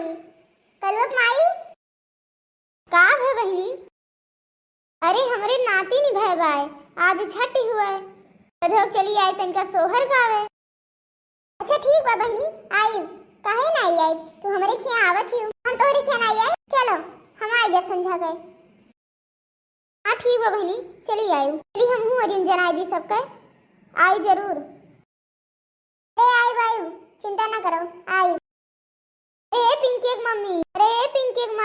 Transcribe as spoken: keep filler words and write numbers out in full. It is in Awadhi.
कलुआ के माई। का भय बहिनी? अरे, हमरे नाती निभाए बाय, आज छठ हुआ है। कधो चली आई, तनिका सोहर गावे। अच्छा ठीक बा बहिनी, आइब। काहे ना आई आइब? तू हमरे खिया आवत ही, हम तोहरे खिया ना आई आइब। चलो, हम आई जा संझा गए। हाँ ठीक बा बहिनी, चली आइब। चली हमहू अरिन जनाई दी सबके, आई जरूर। अरे आइब आइब, चिंता ना करो, आइब। अरे पिंकी के मम्मी, अरे पिंकी के